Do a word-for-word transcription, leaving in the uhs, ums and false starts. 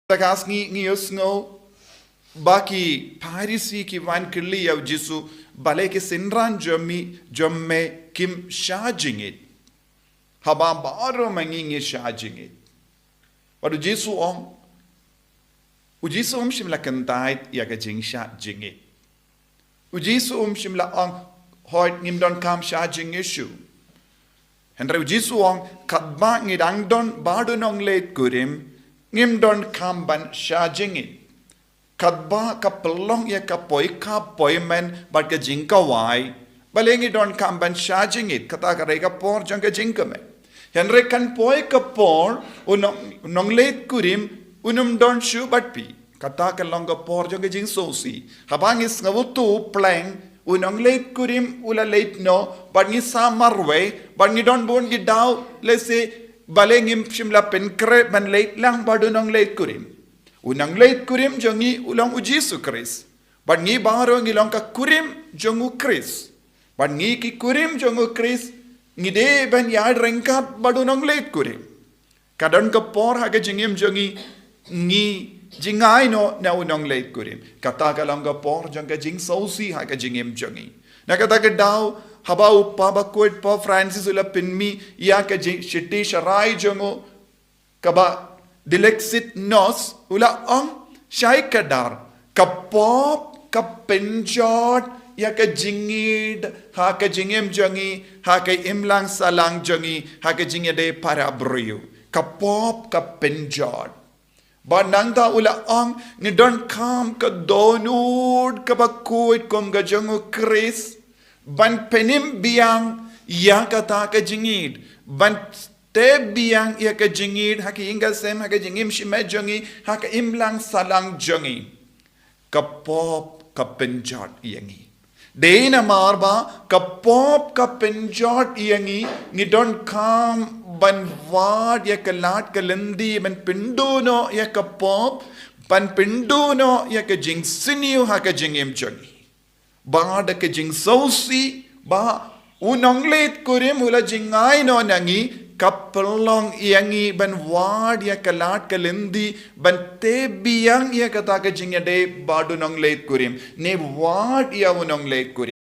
Te ka sngi ngi ïohsngew ba ki Pharisi ki wan kylli ïa u Jisu, balei ki synran jong me, jong me kim shah jingit. Haba baroh ma ngi ngi shah jingit. Bad u Jisu u ong, u Jisu um shym la kyntait ïa ka jingshah jingit. U Jisu um shym la ong, hooid ngim donkam shah jingit shuh. Hynrei u Jisu u ong, katba ngi dang don bad u nongleit kurim, ngim donkam ban shah jingit. Katba ka pynlong ïa ka poi khap poi men bad ka jingkhawai, balei ngi donkam ban shah jingit, kata ka dei ka por jong ka jingkmen. Hynrei kan poi ka por, u nong, nongleit kurim, un ym don shuh bad phi. Kata ka long ka por jong ka jingsngewsih. Haba ngi sngewthuh pleng, u nongleit kurim u la leit noh, bad ngi sah marwei, bad ngi don bun ki daw, lehse, balei ngim shym la pynkhreh ban leit lang bad u nongleit kurim. U nongleit kurim jong ngi u long u Jisu Khrist. Bad ngi baroh ngi long ka kurim jong u Khrist. Bad ngi ki kurim jong u Khrist, ngi dei ban ïaid ryngkat bad u nongleit kurim. Ka don ka por ha ka jingim jong ngi, ngi jngai noh na u nongleit kurim. Kata ka long ka por jong ka jingsngewsih ha ka jingim jong ngi. Na kata ka daw, haba u Papa bakhuid Pope Francis u la pynmih ïa ka jing, shithi sharai jong u, kaba Dilexit Nos, u la ong, shai kdar, ka pop ka pynjot ïa ka jingïeid ha ka jingim jong ngi, ha ka imlang sahlang jong ngi, ha ka jingïadei para briew. Ka pop ka pynjot. Bad nangta u la ong, ngi donkam ka dohnud kaba khuid kum ka jong u Khrist, ban pynim biang ïa kata ka jingïeid, ban teh biang ïa ka jingïeid ha ka ïing ka sem, ha ka jingim shimet jong ngi, ha ka imlang sahlang jong ngi. Ka pop ka pynjot ïa ngi. Dei namar ba ka pop ka pynjot ïa ngi, ngi donkam ban wad ïa ka lad ka lynti, ban pynduh noh ïa ka pop, ban pynduh noh ïa ka jingsniew ha ka jingim jong ngi. Bad da ka jingsngewsih ba u nongleit kurim u la jngai noh na ngi, ka pynlong ïa ngi ban wad ïa ka lad ka lynti, ban teh biang ïa kata ka jingïadei bad u nongleit kurim, ne wad ïa u nongleit kurim.